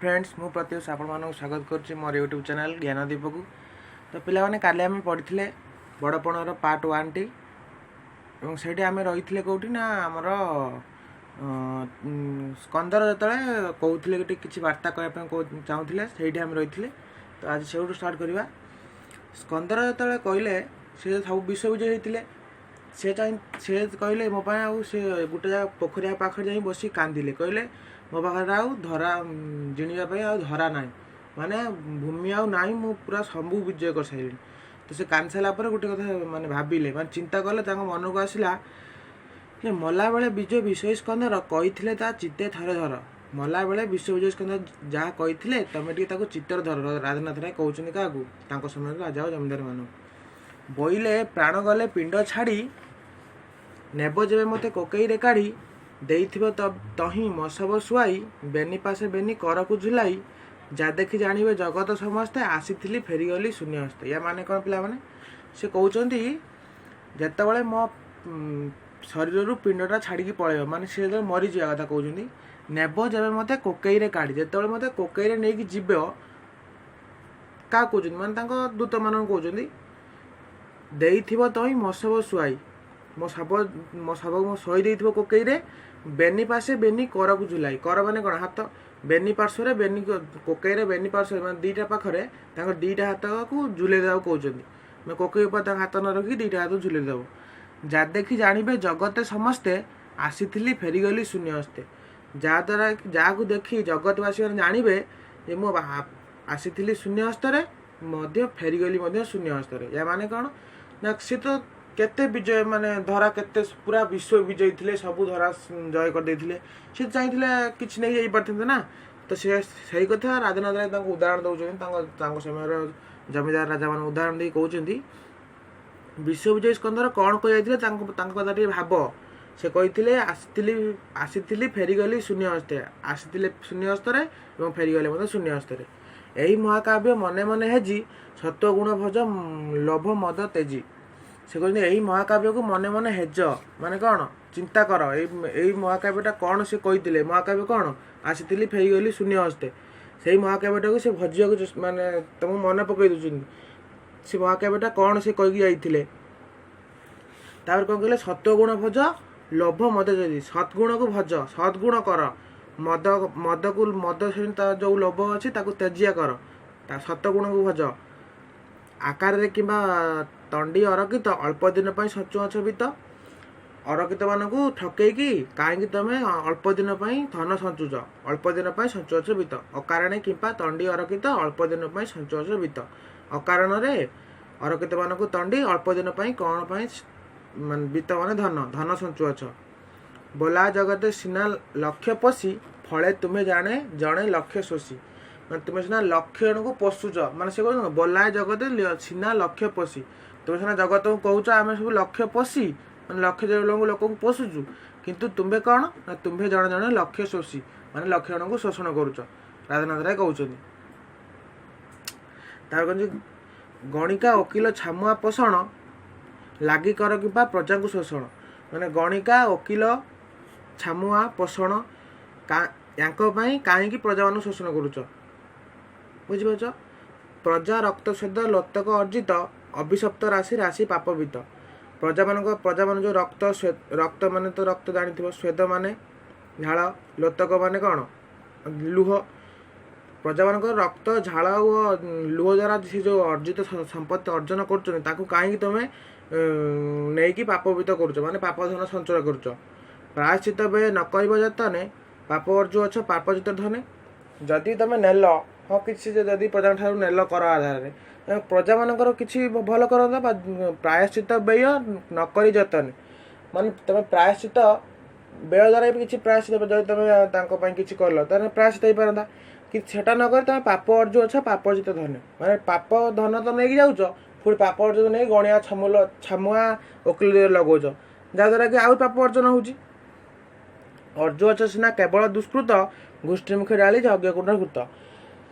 Friends, ମୁଁ ପ୍ରତ୍ୟୁଷ ଆପଣମାନଙ୍କୁ ସ୍ୱାଗତ କରୁଛି ମୋର ୟୁଟ୍ୟୁବ୍ ଚ୍ୟାନେଲ୍ ଜ୍ଞାନଦୀପକୁ। ତ ପିଲାମାନେ, କାଲି ଆମେ ପଢ଼ିଥିଲେ ବଡ଼ପଣର ପାର୍ଟ ୱାନ୍ଟି ଏବଂ ସେଇଠି ଆମେ ରହିଥିଲେ କେଉଁଠି ନା ଆମର ସ୍କନ୍ଦର ଯେତେବେଳେ କହୁଥିଲେ ଗୋଟେ କିଛି ବାର୍ତ୍ତା କହିବା ପାଇଁ ଚାହୁଁଥିଲେ, ସେଇଠି ଆମେ ରହିଥିଲେ। ତ ଆଜି ସେଇଠୁ ଷ୍ଟାର୍ଟ କରିବା। ସ୍କନ୍ଦର ଯେତେବେଳେ କହିଲେ, ସେ ସବୁ ବିଶ୍ୱ ବିଜୟ ହେଇଥିଲେ, ସେ ଚାହିଁ ସେ କହିଲେ ମୋ ପାଇଁ ଆଉ ସେ ଗୋଟେ ଜାଗା ପୋଖରୀ ପାଖରେ ଯାଇ ବସି କାନ୍ଦିଲେ। କହିଲେ ମୋ ପାଖରେ ଆଉ ଧରା ଜିଣିବା ପାଇଁ ଆଉ ଧରା ନାହିଁ, ମାନେ ଭୂମି ଆଉ ନାହିଁ, ମୁଁ ପୁରା ସବୁ ବିଜୟ କରିସାରିଲିଣି। ତ ସେ କାନ୍ଦି ସାରିଲା ପରେ ଗୋଟେ କଥା ମାନେ ଭାବିଲେ, ମାନେ ଚିନ୍ତା କଲେ, ତାଙ୍କ ମନକୁ ଆସିଲା ଯେ ମଲାବେଳେ ବିଜୟ ବିଷୟ ସ୍କନ୍ଦର କହିଥିଲେ ତା ଚିତ୍ତେ ଥରେ ଧର। ମଲାବେଳେ ବିଶ୍ୱ ବିଜୟ ସ୍କନ୍ଦର ଯାହା କହିଥିଲେ, ତମେ ଟିକେ ତାକୁ ଚିତ୍ତରେ ଧର। ରାଧାନାଥ ରାୟ କହୁଛନ୍ତି କାହାକୁ? ତାଙ୍କ ସମୟରେ ରାଜା ଓ ଜମିଦାରମାନଙ୍କୁ। ବୋଇଲେ ପ୍ରାଣ ଗଲେ ପିଣ୍ଡ ଛାଡ଼ି, ନେବ ଯେବେ ମୋତେ କୋକେଇରେ କାଢ଼ି, ଦେଇଥିବ ତହିଁ ମଶବ ଶୁଆଇ, ବେନି ପାଶେ ବେନି କରକୁ ଝୁଲାଇ, ଯା ଦେଖି ଜାଣିବେ ଜଗତ ସମସ୍ତେ, ଆସିଥିଲି ଫେରିଗଲି ଶୂନ୍ୟ ହସ୍ତେ। ୟା ମାନେ କ'ଣ ପିଲାମାନେ? ସେ କହୁଛନ୍ତି ଯେତେବେଳେ ମୋ ଶରୀରରୁ ପିଣ୍ଡଟା ଛାଡ଼ିକି ପଳେଇବ, ମାନେ ସେ ଯେତେବେଳେ ମରିଯିବା କଥା କହୁଛନ୍ତି, ନେବ ଯେବେ ମୋତେ କୋକେଇରେ କାଢ଼ି, ଯେତେବେଳେ ମୋତେ କୋକେଇରେ ନେଇକି ଯିବ, କାହାକୁ କହୁଛନ୍ତି? ମାନେ ତାଙ୍କ ଦୂତମାନଙ୍କୁ କହୁଛନ୍ତି, ଦେଇଥିବ ତହିଁ ମଶବ ଶୁଆଇ, ମୋ ଶବକୁ ମୋ ଶୋଇ ଦେଇଥିବ କୋକେଇରେ, ବେନି ପାଶେ ବେନି କରକୁ ଝୁଲାଇ। କର ମାନେ କ'ଣ? ହାତ। ବେନି ପାର୍ଶ୍ୱରେ ବେନି, କୋକେଇରେ ବେନି ପାର୍ଶ୍ୱରେ, ମାନେ ଦୁଇଟା ପାଖରେ ତାଙ୍କ ଦୁଇଟା ହାତକୁ ଝୁଲେଇ ଦେବାକୁ କହୁଛନ୍ତି। ମାନେ କୋକେଇ ଉପରେ ତାଙ୍କ ହାତ ନ ରଖିକି ଦୁଇଟା ହାତ ଝୁଲେଇ ଦେବ। ଯା ଦେଖି ଜାଣିବେ ଜଗତେ ସମସ୍ତେ, ଆସିଥିଲି ଫେରିଗଲି ଶୂନ୍ୟ ହସ୍ତେ। ଯାହାଦ୍ୱାରା ଯାହାକୁ ଦେଖି ଜଗତବାସୀମାନେ ଜାଣିବେ ଯେ ମୁଁ ଆସିଥିଲି ଶୂନ୍ୟ ହସ୍ତରେ, ମଧ୍ୟ ଫେରିଗଲି ମଧ୍ୟ ଶୂନ୍ୟ ହସ୍ତରେ। ୟା ମାନେ କ'ଣ ନା ସେ ତ କେତେ ବିଜୟ, ମାନେ ଧରା କେତେ ପୁରା ବିଶ୍ୱ ବିଜୟୀ ଥିଲେ, ସବୁ ଧରା ଜୟ କରିଦେଇଥିଲେ। ସେ ଚାହିଁଥିଲେ କିଛି ନେଇ ଯାଇପାରିଥାନ୍ତେ ନା। ତ ସେ ସେଇ କଥା ରାଧାନାଥ ରାୟ ତାଙ୍କୁ ଉଦାହରଣ ଦେଉଛନ୍ତି। ତାଙ୍କ ସମୟର ଜମିଦାର ରାଜାମାନଙ୍କୁ ଉଦାହରଣ ଦେଇ କହୁଛନ୍ତି, ବିଶ୍ୱ ବିଜୟୀ ସ୍କନ୍ଦର କ'ଣ କହିଯାଇଥିଲେ, ତାଙ୍କ କଥା ଟିକେ ଭାବ। ସେ କହିଥିଲେ ଆସିଥିଲି ଫେରିଗଲି ଶୂନ୍ୟ ହସ୍ତେ। ଆସିଥିଲେ ଶୂନ୍ୟ ହସ୍ତରେ ଏବଂ ଫେରିଗଲେ ମଧ୍ୟ ଶୂନ୍ୟ ହସ୍ତରେ। ଏହି ମହାକାବ୍ୟ ମନେ ମନେ ହେଜି, ସତ୍ୱଗୁଣ ଭଜ ଲୋଭ ମଦ ତେଜି। ସେ କହୁଛନ୍ତି ଏହି ମହାକାବ୍ୟକୁ ମନେ ମନେ ହେଜ, ମାନେ କ'ଣ? ଚିନ୍ତା କର। ଏଇ ମହାକାବ୍ୟଟା କ'ଣ ସେ କହିଥିଲେ? ମହାକାବ୍ୟ କ'ଣ? ଆସିଥିଲି ଫେରିଗଲି ଶୂନ୍ୟ ହସ୍ତେ। ସେଇ ମହାକାବ୍ୟଟାକୁ ସେ ଭଜିବାକୁ ମାନେ ତମକୁ ମନେ ପକେଇ ଦେଉଛନ୍ତି, ସେ ମହାକାବ୍ୟଟା କ'ଣ ସେ କହିକି ଯାଇଥିଲେ। ତାପରେ କ'ଣ କହିଲେ? ସତ୍ୱଗୁଣ ଭଜ ଲୋଭ ମଦ ଯଦି, ସଦ୍ଗୁଣକୁ ଭଜ, ସଦ୍ଗୁଣ କର, ମଦକୁ ମଦ ସେମିତି ତାର ଯୋଉ ଲୋଭ ଅଛି ତାକୁ ତେଜିଆ କର, ତା ସତ୍ୱଗୁଣକୁ ଭଜ। ଆକାରରେ କିମ୍ବା ତଣ୍ଡି ଅରକିତ, ଅଳ୍ପ ଦିନ ପାଇଁ ସଞ୍ଚୁଅଛ ବିତ। ଅରକିତମାନଙ୍କୁ ଠକେଇକି କାହିଁକି ତମେ ଅଳ୍ପ ଦିନ ପାଇଁ ଧନ ସଞ୍ଚୁଛ? ଅଳ୍ପ ଦିନ ପାଇଁ ସଞ୍ଚୁଅଛ ବିତ। ଅକାରଣେ କିମ୍ବା ତଣ୍ଡି ଅରକିତ, ଅଳ୍ପ ଦିନ ପାଇଁ ସଞ୍ଚୁଅଛ ବିତ। ଅକାରଣରେ ଅରକିତମାନଙ୍କୁ ତଣ୍ଡି ଅଳ୍ପ ଦିନ ପାଇଁ କ'ଣ ପାଇଁ ମାନେ ବିତ୍ତ ମାନେ ଧନ, ଧନ ସଞ୍ଚୁଅଛ। ବୋଲା ଜଗତେ ସିନା ଲକ୍ଷ୍ୟ ପୋଷି, ଫଳେ ତୁମେ ଜାଣେ ଜଣେ ଲକ୍ଷ୍ୟ ଶୋଷି। ମାନେ ତୁମେ ସିନା ଲକ୍ଷ୍ୟ ଜଣକୁ ପୋଷୁଛ, ମାନେ ସେ କହୁଛନ୍ତି ବୋଲା ଜଗତେ ସିନା ଲକ୍ଷ୍ୟ ପୋଷି, ତୁମେ ସିନା ଜଗତକୁ କହୁଛ ଆମେ ସବୁ ଲକ୍ଷ୍ୟ ପୋଷି, ମାନେ ଲକ୍ଷ୍ୟ ଲୋକଙ୍କୁ ପୋଷୁଛୁ, କିନ୍ତୁ ତୁମେ କ'ଣ ନା ତୁମ୍ଭେ ଜଣେ ଜଣେ ଲକ୍ଷ୍ୟ ଶୋଷି, ମାନେ ଲକ୍ଷ୍ୟ ଜଣଙ୍କୁ ଶୋଷଣ କରୁଛ। ରାଧାନାଥ ରାୟ କହୁଛନ୍ତି। ତାପରେ କହୁଛନ୍ତି ଗଣିକା ଓକିଲ ଛାମୁଆ ପୋଷଣ, ଲାଗି କର କିମ୍ବା ପ୍ରଜାଙ୍କୁ ଶୋଷଣ। ମାନେ ଗଣିକା ଓକିଲ ଛାମୁଆ ପୋଷଣ ୟାଙ୍କ ପାଇଁ କାହିଁକି ପ୍ରଜାମାନଙ୍କୁ ଶୋଷଣ କରୁଛ? ବୁଝିପାରୁଛ? ପ୍ରଜା ରକ୍ତ ସ୍ୱେଦ ଲୋତକ ଅର୍ଜିତ, ଅଭିଶପ୍ତ ରାଶି ରାଶି ପାପବିତ। ପ୍ରଜାମାନଙ୍କ ଯୋଉ ରକ୍ତ, ରକ୍ତ ମାନେ ତ ରକ୍ତ ଜାଣିଥିବ, ସ୍ୱେଦ ମାନେ ଝାଳ, ଲୋତକ ମାନେ କ'ଣ? ଲୁହ। ପ୍ରଜାମାନଙ୍କର ରକ୍ତ ଝାଳ ଓ ଲୁହ ଦ୍ୱାରା ସେ ଯୋଉ ଅର୍ଜିତ ସମ୍ପତ୍ତି ଅର୍ଜନ କରୁଛନ୍ତି, ତାକୁ କାହିଁକି ତମେ ନେଇକି ପାପବିତ କରୁଛ? ମାନେ ପାପ ଧନ ସଞ୍ଚୟ କରୁଛ। ପ୍ରାୟଶ୍ଚିତ ବ୍ୟୟ ନ କରିବ ଯତନେ, ପାପ ଅର୍ଜୁ ଅଛ ପାପଜିତ ଧନେ। ଯଦି ତମେ ନେଲ, ହଁ କିଛି ଯଦି ପ୍ରଜାଙ୍କ ଠାରୁ ନେଲ କର ଆଧାରରେ, ତେଣୁ ପ୍ରଜାମାନଙ୍କର କିଛି ଭଲ କରନ୍ତ ବା ପ୍ରାୟଶ୍ଚିତ ବ୍ୟୟ ନ କରି ଯତନେ, ମାନେ ତମେ ପ୍ରାୟଶ୍ଚିତ ବ୍ୟୟ ଦ୍ୱାରା ବି କିଛି ପ୍ରାୟଶ୍ଚିତ, ଯଦି ତମେ ତାଙ୍କ ପାଇଁ କିଛି କଲ ତାହେଲେ ପ୍ରାୟଶ୍ଚିତ ହେଇପାରନ୍ତା। କିନ୍ତୁ ସେଟା ନ କରି ତମେ ପାପ ଅର୍ଜୁ ଅଛ ପାପଜିତ ଧନ, ମାନେ ପାପ ଧନ ତ ନେଇକି ଯାଉଛ, ପୁଣି ପାପ ଅର୍ଜନ ନେଇ ଗଣିଆ ଛାମୁଆ ଓକିଲ ଲଗାଉଛ, ଯାହାଦ୍ୱାରା କି ଆଉ ପାପ ଅର୍ଜନ ହେଉଛି। ଅର୍ଜୁ ଅଛ ସିନା କେବଳ ଦୁଷ୍କୃତ, ଘୃଷ୍ଟି ମୁଖେ ଢାଳି ଯଜ୍ଞ କୁଣ୍ଡ ଘୃତ।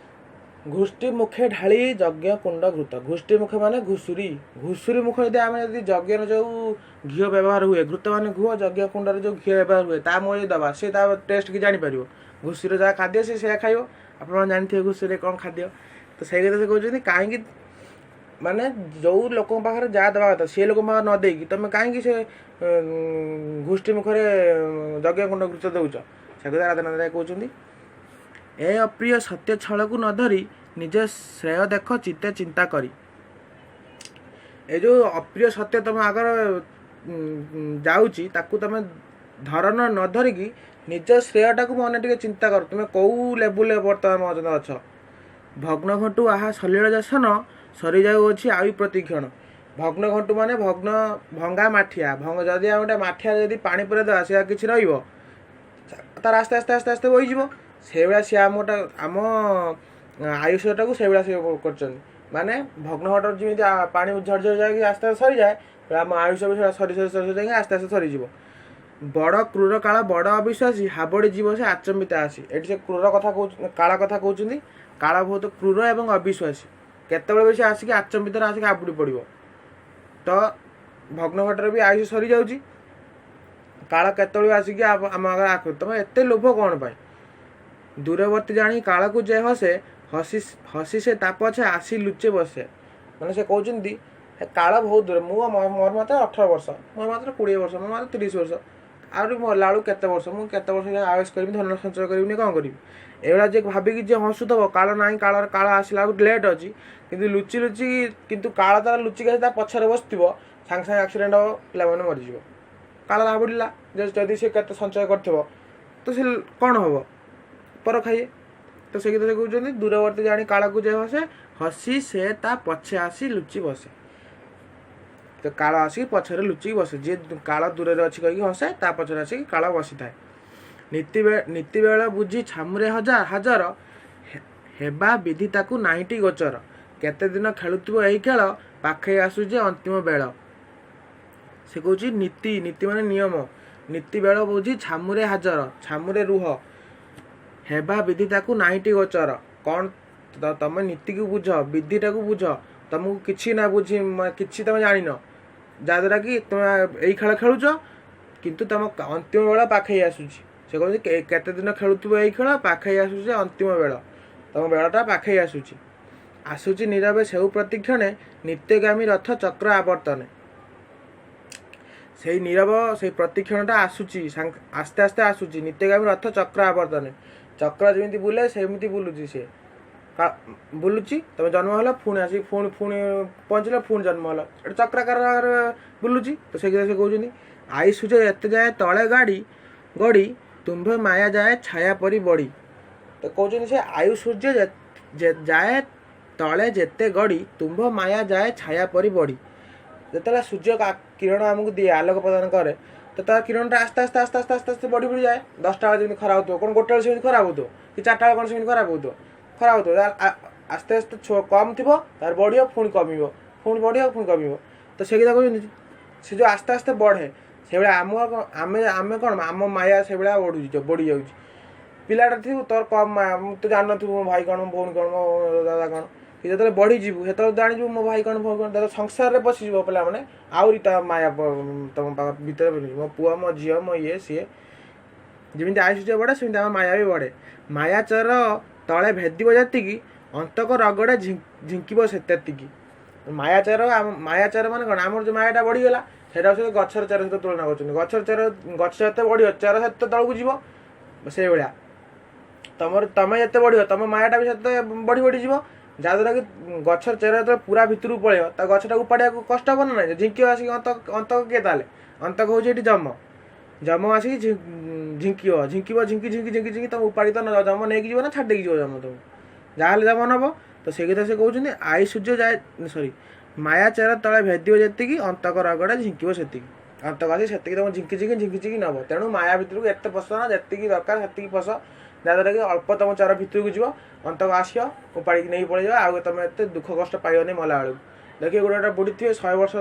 ଘୃଷ୍ଟି ମୁଖେ ଢାଳି ଯଜ୍ଞ କୁଣ୍ଡ ଘୃତ। ଘୃଷ୍ଟି ମୁଖ ମାନେ ଘୁଷୁରୀ। ଘୁଷୁରୀ ମୁଖ ଯଦି ଆମେ ଯଦି ଯଜ୍ଞର ଯୋଉ ଘିଅ ବ୍ୟବହାର ହୁଏ, ଘୃତ ମାନେ ଘିଅ, ଯଜ୍ଞ କୁଣ୍ଡରେ ଯୋଉ ଘିଅ ବ୍ୟବହାର ହୁଏ ତା ମୁହଁ ଯଦି ଦବା, ସେ ତା ଟେଷ୍ଟ କି ଜାଣିପାରିବ? ଘୁଷୁରୀର ଯାହା ଖାଦ୍ୟ ସେ ସେୟା ଖାଇବ। ଆପଣ ଜାଣିଥିବେ ଘୁଷୁରୀରେ କ'ଣ ଖାଦ୍ୟ। ତ ସେଇ କଥା ସେ କହୁଛନ୍ତି, କାହିଁକି ମାନେ ଯେଉଁ ଲୋକଙ୍କ ପାଖରେ ଯାହା ଦେବା କଥା ସେ ଲୋକଙ୍କ ପାଖରେ ନ ଦେଇକି ତୁମେ କାହିଁକି ସେ ଘୁଷ୍ଟି ମୁଖରେ ଯଜ୍ଞ କୁଣ୍ଡ ଘୃତ ଦେଉଛ? ସେ କଥା ରାଧାନାଥ ରାୟ କହୁଛନ୍ତି। ଏ ଅପ୍ରିୟ ସତ୍ୟ ଛଳକୁ ନ ଧରି ନିଜ ଶ୍ରେୟ ଦେଖ ଚିତ୍ତେ ଚିନ୍ତା କରି। ଏ ଯେଉଁ ଅପ୍ରିୟ ସତ୍ୟ ତୁମ ଆଗରେ ଯାଉଛି, ତାକୁ ତୁମେ ଧର ନ ଧରିକି ନିଜ ଶ୍ରେୟଟାକୁ ମନେ ଟିକେ ଚିନ୍ତା କର, ତୁମେ କେଉଁ ଲେବୁଲରେ ବର୍ତ୍ତମାନ ପର୍ଯ୍ୟନ୍ତ ଅଛ। ଭଗ୍ନ ଘଣ୍ଟୁ ଆହା ସଲିଳ ଯଶନ ସରିଯାଉଅଛି ଆଉ ପ୍ରତିକ୍ଷଣ। ଭଗ୍ନ ଘଣ୍ଟୁ ମାନେ ଭଗ୍ନ ଭଙ୍ଗା ମାଠିଆ। ଯଦି ଆମେ ଗୋଟେ ମାଠିଆ ଯଦି ପାଣି ପୁରେଇ ଦେବା, ସେ ଆଉ କିଛି ରହିବ? ତାର ଆସ୍ତେ ଆସ୍ତେ ଆସ୍ତେ ଆସ୍ତେ ବୋହିଯିବ। ସେଇଭଳିଆ ସିଏ ଆମ ଆୟୁଷଟାକୁ ସେଇଭଳିଆ ସେ କରିଛନ୍ତି। ମାନେ ଭଗ୍ନ ଘଟର ଯେମିତି ପାଣି ଝଡ଼ି ଝଡ଼ି ଯାଇକି ଆସ୍ତେ ଆସ୍ତେ ସରିଯାଏ, ଆମ ଆୟୁଷ ବି ସେଇଟା ସରି ସରି ସରି ଯାଇକି ଆସ୍ତେ ଆସ୍ତେ ସରିଯିବ। ବଡ଼ କ୍ରୂର କାଳ ବଡ଼ ଅବିଶ୍ୱାସୀ, ହାବଡ଼ି ଯିବ ସେ ଆଚମ୍ବିତ ଆସି। ଏଠି ସେ କ୍ରୂର କଥା କହୁ, କାଳ କଥା କହୁଛନ୍ତି। କାଳ ବହୁତ କ୍ରୂର ଏବଂ ଅବିଶ୍ୱାସୀ, କେତେବେଳେ ବି ସେ ଆସିକି ଆଚମ୍ବିତରେ ଆସିକି ଆବୁଡ଼ି ପଡ଼ିବ। ତ ଭଗ୍ନ ଘଟରେ ବି ଆୟୁଷ ସରିଯାଉଛି, କାଳ କେତେବେଳେ ବି ଆସିକି ଆମ ଆଗରେ ଆଖୁ। ତମେ ଏତେ ଲୋଭ କ'ଣ ପାଇଁ? ଦୂରବର୍ତ୍ତୀ ଜାଣି କାଳକୁ ଯେ ହସେ, ହସି ହସି ସେ ତା ପଛେ ଆସି ଲୁଚେ ବସେ। ମାନେ ସେ କହୁଛନ୍ତି କାଳ ବହୁତ ଦୂର। ମୁଁ ମୋର ମାତ୍ର 18 ବର୍ଷ, ମୋର ମାତ୍ର 20 ବର୍ଷ, ମୋର ମାତ୍ର 30 ବର୍ଷ, ଆହୁରି ମଲା ବେଳକୁ କେତେ ବର୍ଷ, ମୁଁ କେତେ ବର୍ଷ ଆୟୁଷ କରିବି, ଧନ ସଞ୍ଚୟ କରିବିନି, କ'ଣ କରିବି? ଏଇଭଳିଆ ଯିଏ ଭାବିକି ଯିଏ ହସୁଥିବ, କାଳ ନାହିଁ, କାଳ ଆସିଲା ବେଳକୁ ଲେଟ୍ ଅଛି, କିନ୍ତୁ ଲୁଚି ଲୁଚି, କିନ୍ତୁ କାଳ ତାର ଲୁଚିକି ଆସି ତା ପଛରେ ବସିଥିବ, ସାଙ୍ଗେ ସାଙ୍ଗେ ଆକ୍ସିଡେଣ୍ଟ ହେବ, ପିଲାମାନେ ମରିଯିବ। କାଳ ହାବୁଡ଼ିଲା। ଯଦି ସେ କେତେ ସଞ୍ଚୟ କରିଥିବ ତ ସେ କ'ଣ ହେବ? ପର ଖାଇଏ। ତ ସେ କଥା ସେ କହୁଛନ୍ତି, ଦୂରବର୍ତ୍ତୀ ଜାଣି କାଳକୁ ଯେ ହସେ, ହସି ସେ ତା ପଛେ ଆସି ଲୁଚି ବସେ। ତ କାଳ ଆସିକି ପଛରେ ଲୁଚିକି ବସେ। ଯିଏ କାଳ ଦୂରରେ ଅଛି କହିକି ହସେ, ତା ପଛରେ ଆସିକି କାଳ ବସିଥାଏ। ନୀତିବେଳ ବୁଝି ଛାମୁରେ ହାଜର ହେବା ବିଧି ତାକୁ ନାହିଁଟି ଗୋଚର। କେତେ ଦିନ ଖେଳୁଥିବ ଏହି ଖେଳ, ପାଖେଇ ଆସୁଛି ଅନ୍ତିମ ବେଳ। ସେ କହୁଛି ନୀତି, ନୀତି ମାନେ ନିୟମ। ନୀତି ବେଳ ବୁଝି ଛାମୁରେ ହାଜର, ଛାମୁରେ ରୁହ, ହେବା ବିଧି ତାକୁ ନାହିଁଟି ଗୋଚର। କ'ଣ ତମେ ନୀତିକୁ ବୁଝ, ବିଧିଟାକୁ ବୁଝ। ତମକୁ କିଛି ନା ବୁଝି କିଛି ତମେ ଜାଣିନ, ଯାହାଦ୍ୱାରା କି ତମେ ଏଇ ଖେଳ ଖେଳୁଛ, କିନ୍ତୁ ତମ ଅନ୍ତିମ ବେଳ ପାଖେଇ ଆସୁଛି। ସେ କହୁଛି କେତେ ଦିନ ଖେଳୁଥିବ ଏଇ ଖେଳ, ପାଖେଇ ଆସୁଛି ଅନ୍ତିମ ବେଳ, ତମ ବେଳଟା ପାଖେଇ ଆସୁଛି। ଆସୁଛି ନୀରବେ ସେଉ ପ୍ରତିକ୍ଷଣେ, ନିତ୍ୟଗାମୀ ରଥ ଚକ୍ର ଆବର୍ତ୍ତନେ। ସେଇ ନୀରବ ସେଇ ପ୍ରତିକ୍ଷଣଟା ଆସୁଛି, ଆସ୍ତେ ଆସ୍ତେ ଆସୁଛି। ନିତ୍ୟଗାମୀ ରଥ ଚକ୍ର ଆବର୍ତ୍ତନେ, ଚକ୍ର ଯେମିତି ବୁଲେ ସେମିତି ବୁଲୁଛି ସିଏ ବୁଲୁଛି। ତମେ ଜନ୍ମ ହେଲ, ପୁଣି ଆସିକି ପୁଣି ପୁଣି ପହଞ୍ଚିଲ, ପୁଣି ଜନ୍ମ ହେଲ, ଏଠି ଚକ୍ରାକାର ବୁଲୁଛି। ତ ସେଇ କଥା ସେ କହୁଛନ୍ତି, I ସୂର୍ଯ୍ୟ ଏତେ ଯାଏ ତଳେ ଗାଡ଼ି ଗଡ଼ି, ତୁମ୍ଭେ ମାୟା ଯାଏ ଛାୟା ପରି ବଢ଼ି। ତ କହୁଛନ୍ତି ସେ ଆୟୁ ସୂର୍ଯ୍ୟ ଯାଏ ତଳେ ଯେତେ ଗଡ଼ି, ତୁମ୍ଭ ମାୟା ଯାଏ ଛାୟା ପରି ବଢ଼ି। ଯେତେବେଳେ ସୂର୍ଯ୍ୟ କିରଣ ଆମକୁ ଦିଏ, ଆଲୋକ ପ୍ରଦାନ କରେ, ତ ତା କିରଣଟା ଆସ୍ତେ ଆସ୍ତେ ଆସ୍ତେ ଆସ୍ତେ ଆସ୍ତେ ଆସ୍ତେ ବଢ଼ି ବଢ଼ି ଯାଏ। 10ଟା ବେଳେ ଯେମିତି ଖରା ହେଉଥିବ, କ'ଣ ଗୋଟେ ବେଳେ ସେମିତି ଖରା ହେଉଥିବ କି 4ଟା ବେଳେ କ'ଣ ସେମିତି ଖରା ହେଉଥିବ? ଖରା ହେଉଥିବ ଆସ୍ତେ ଆସ୍ତେ କମ୍ ଥିବ, ତାର ବଢ଼ିବ, ପୁଣି କମିବ, ପୁଣି ବଢ଼ିବ, ପୁଣି କମିବ। ତ ସେ କଥା କହୁଛନ୍ତି, ସେ ଯେଉଁ ଆସ୍ତେ ଆସ୍ତେ ବଢ଼େ, ସେଇଭଳିଆ ଆମେ କ'ଣ ଆମ ମାୟା ସେଇଭଳିଆ ବଢ଼ୁଛି, ବଢ଼ିଯାଉଛି। ପିଲାଟା ଥିବୁ, ତୋର କମ୍ ମାୟା, ତୁ ଜାଣିନଥିବୁ ମୋ ଭାଇ କ'ଣ, ମୋ ଭଉଣୀ କ'ଣ, ମୋ ଦାଦା କ'ଣ। ଯେତେବେଳେ ବଢ଼ିଯିବୁ ସେତେବେଳେ ଜାଣିଯିବୁ ମୋ ଭାଇ କ'ଣ, ଭଉଣୀ କ'ଣ। ଯେତେବେଳେ ସଂସାରରେ ପଶିଯିବ ପିଲାମାନେ, ଆହୁରି ତା ମାୟା ତମ ଭିତରେ ବଢ଼ିଯିବ, ମୋ ପୁଅ, ମୋ ଝିଅ, ମୋ ଇଏ ସିଏ। ଯେମିତି ଆୟୁଷ ବଢ଼େ, ସେମିତି ଆମ ମାୟା ବି ବଢ଼େ। ମାୟା ଚର ତଳେ ଭେଦିବ ଯେତିକି, ଅନ୍ତକ ରଗଡ଼େ ଝିଙ୍କିବ ସେତିକି। ମାୟାଚର, ମାୟାଚର ମାନେ କ'ଣ? ଆମର ଯେଉଁ ମାୟାଟା ବଢ଼ିଗଲା, ସେଇଟା ସହିତ ଗଛର ଚେର ସହିତ ତୁଳନା କରୁଛନ୍ତି। ଗଛର ଚେର, ଗଛ ଯେତେ ବଢ଼ିବ ଚେର ସେତେ ତଳକୁ ଯିବ। ସେଇଭଳିଆ ତମେ ଯେତେ ବଢ଼ିବ, ତମ ମାୟାଟା ବି ସେତେ ବଢ଼ି ବଢ଼ିଯିବ, ଯାହାଦ୍ୱାରା କି ଗଛର ଚେର ଯେତେବେଳେ ପୁରା ଭିତରକୁ ପଳେଇବ, ତା ଗଛଟାକୁ ଉପାଡ଼ିବାକୁ କଷ୍ଟ ହେବ ନା ନାହିଁ? ଝିଙ୍କିବ ଆସିକି ଅନ୍ତକ କିଏ ତାହେଲେ? ଅନ୍ତକ ହେଉଛି ଏଠି ଯମ। ଯମ ଆସିକି ଝିଙ୍କିବ, ଝିଙ୍କିବ, ଝିଙ୍କି ଝିଙ୍କି ଝିଙ୍କି ଝିଙ୍କି ତମ ଉପାଡ଼ି ତ ଯମ ନେଇକି ଯିବ ନା ଛାଡ଼ି ଦେଇକି ଯିବ ଯମ ତମକୁ? ଯାହାହେଲେ ଯମ ନେବ। ତ ସେଇ କଥା ସେ କହୁଛନ୍ତି, I ସୂର୍ଯ୍ୟ ଯାଏ ସରି ମାୟା ଚେର ତଳେ ଭେଦିବ ଯେତିକି, ଅନ୍ତକ ରଗଡ଼େ ଝିଙ୍କିବ ସେତିକି। ଅନ୍ତକ ଆସି ସେତିକି ତମ ଝିଙ୍କି ଝିଙ୍କି ଝିଙ୍କି ଝିଙ୍କି ନେବ। ତେଣୁ ମାୟା ଭିତରକୁ ଏତେ ପଶ ନା, ଯେତିକି ଦରକାର ସେତିକି ପଶ, ଯାହାଦ୍ୱାରା କି ଅଳ୍ପ ତମ ଚେର ଭିତରକୁ ଯିବ, ଅନ୍ତକ ଆସିବ ଉପାଡ଼ିକି ନେଇକି ପଳେଇଯିବ, ଆଉ ତମେ ଏତେ ଦୁଃଖ କଷ୍ଟ ପାଇବନି ମଲା ବେଳକୁ। ଦେଖିବେ ଗୋଟେ ଗୋଟେ ବୁଢ଼ୀ ଥିବେ, 100 ବର୍ଷ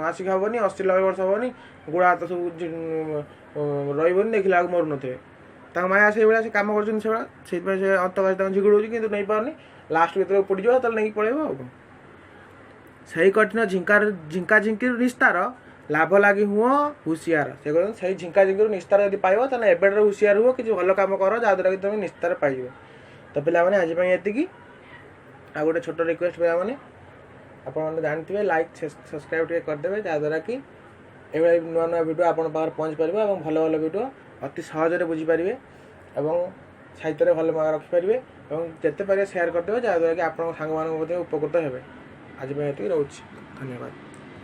ଆସିକି ହେବନି, 80-90 ବର୍ଷ ହେବନି, ଗୋଡ଼ ହାତ ସବୁ ରହିବନି, ଦେଖିଲା ବେଳକୁ ମରୁନଥିବେ। ତାଙ୍କ ମାୟା ସେଇଭଳିଆ, ସେ କାମ କରୁଛନ୍ତି ସେଇଭଳିଆ, ସେଇଥିପାଇଁ ସେ ଅନ୍ତକ ଆସି ତାଙ୍କୁ ଝିଙ୍ଗୁଡ଼ଉଛି, କିନ୍ତୁ ନେଇପାରୁନି। ଲାଷ୍ଟ ଯେତେବେଳେ ଉପୁଡ଼ିଯିବ ସେତେବେଳେ ନେଇକି ପଳେଇବ ଆଉ କ'ଣ। ସେଇ କଠିନ ଝିଙ୍କା ଝିଙ୍କିରୁ ନିସ୍ତାର ଲାଭ ଲାଗି ହୁଅ ହୁସିଆର। ସେ କହୁଛନ୍ତି ସେଇ ଝିଙ୍କା ଝିଙ୍କିରୁ ନିସ୍ତାର ଯଦି ପାଇବ, ତାହେଲେ ଏବେଠାରୁ ହୁସିଆର ହୁଅ, କିଛି ଭଲ କାମ କର, ଯାହାଦ୍ୱାରା କି ତୁମେ ନିସ୍ତାର ପାଇଯିବ। ତ ତ ପିଲାମାନେ, ଆଜି ପାଇଁ ଏତିକି। ଆଉ ଗୋଟେ ଛୋଟ ରିକ୍ୱେଷ୍ଟ ପିଲାମାନେ, ଆପଣମାନେ ଜାଣିଥିବେ, ଲାଇକ୍ ସବସ୍କ୍ରାଇବ୍ ଟିକେ କରିଦେବେ, ଯାହାଦ୍ୱାରା କି ଏଭଳି ନୂଆ ନୂଆ ଭିଡ଼ିଓ ଆପଣଙ୍କ ପାଖରେ ପହଞ୍ଚି ପାରିବ ଏବଂ ଭଲ ଭଲ ଭିଡ଼ିଓ ଅତି ସହଜରେ ବୁଝିପାରିବେ ଏବଂ ସାହିତ୍ୟରେ ଭଲ ମାର୍କ ରଖିପାରିବେ ଏବଂ ଯେତେ ପାରିବେ ସେୟାର କରିଦେବେ, ଯାହାଦ୍ୱାରା କି ଆପଣଙ୍କ ସାଙ୍ଗମାନଙ୍କ ମଧ୍ୟ ଉପକୃତ ହେବେ। ଆଜି ପାଇଁ ଏତିକି ରହୁଛି, ଧନ୍ୟବାଦ।